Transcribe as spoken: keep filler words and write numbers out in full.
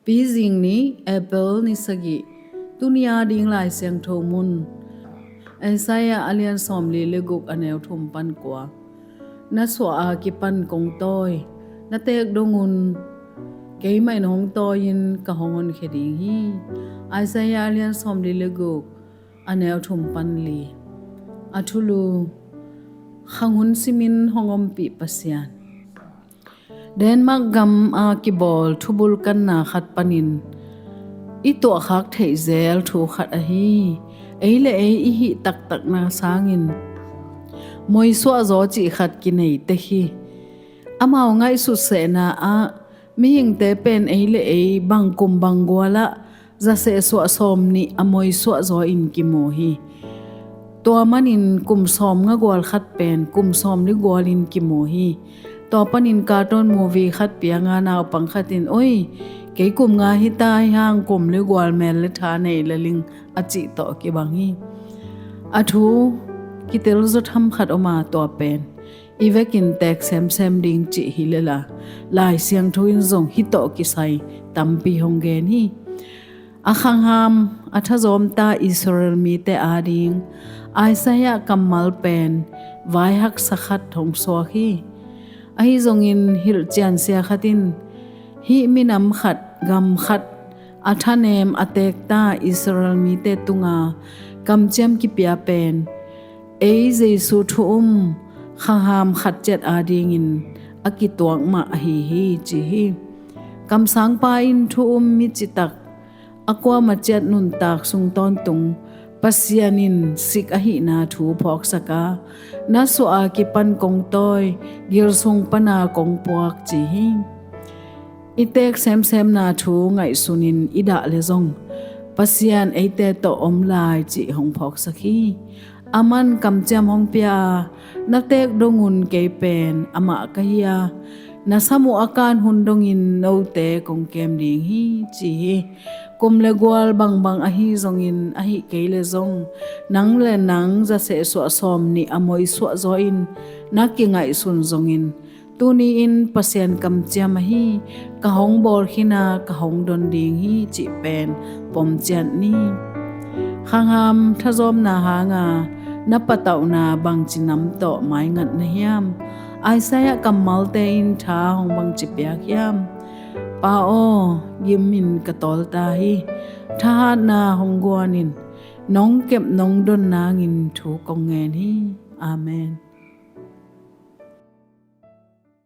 Pizing ni, April ni sagih. Tuni a ding Lai Siangtho mun, Isaiah a lian sawmli le guk, a neu thum pan kua. Na suah a kipan kong tawi, na teek dongun keimah in hong tawi-in ka hong honkhia ding hi. Isaiah a lian sawmli le guk, a neu thum pan li. A thulu: Khang hun simin hong ompih Pasian. Denmark gam a kibawl thubulkanna khat panin i tuahkhak theih zel thu khat ahi, ei le ei i hih taktakna sangin moisuahzaw cih khat kinei tek hi. Amau ngaihsutsehna ah mihingte pen ei le ei bang kum bang gual ah zaseh suah sawm nih a moisuahzaw in kimu hi. Tua manin kum sawmnga gual khat pen kum sawmli gualin kimu hi. Tua panin cartoon movie khat pianga naupang khatin, "Oi, kei kum nga hita hi hang, kum li gual mel le tha nei le ling," a cih tawh kibang hi. A thu kitel zaw tham khat om a, tua pen i vekin teek semsem ding cih hi lel a, Lai Siangtho in zong hih tawh kisai tampi hong gen hi. A khangham a thazawmta Israel mite ading Isaiah kammal pen vaihaksa khat hong suak hi. Ahi zongin hilhciansia khat in hih minam khat, gam khat, a thanem a teekta Israel mite tunga kamciam kipia pen ei Jesu thu-um khangham khat ciat adingin a kituak mah ahi hi, ci hi. Kamsangpa in thu-um mi citak a kuamah ciat nuntak sung tawntung Pasian in sik ahihna thu phawksak a, "Na suah a kipan kong tawi, gil sung pana kong puak," ci hi. I teek semsemna thu ngaihsunin i dah le zong Pasian eite tawh om lai cih hong phawksak hi. Aman kamciam hong pia a, "Na teek dongun kei pen amah ka hi a, na sam uh a kan hun dongin note kong kem ding hi," ci hi. Kum le gual bangbang ahi zongin, ahih kei le zong nang le nang zaseh suah sawm nih a moisuahzaw in na kingaihsun zongin, tuni-in Pasian kamciam ahi, ka hong bawl khin a, ka hong don ding hi cih pen pomciat ni. Khangham thazawmna hanga na patauhna bangci nam tawh maingat na hiam? Isaiah kammalte in tha hong bangci piak hiam? "Pa aw, gimin ka tawlta hi. Thahatna hong guanin, nong kep nong don nangin thu kong ngen hi." Amen.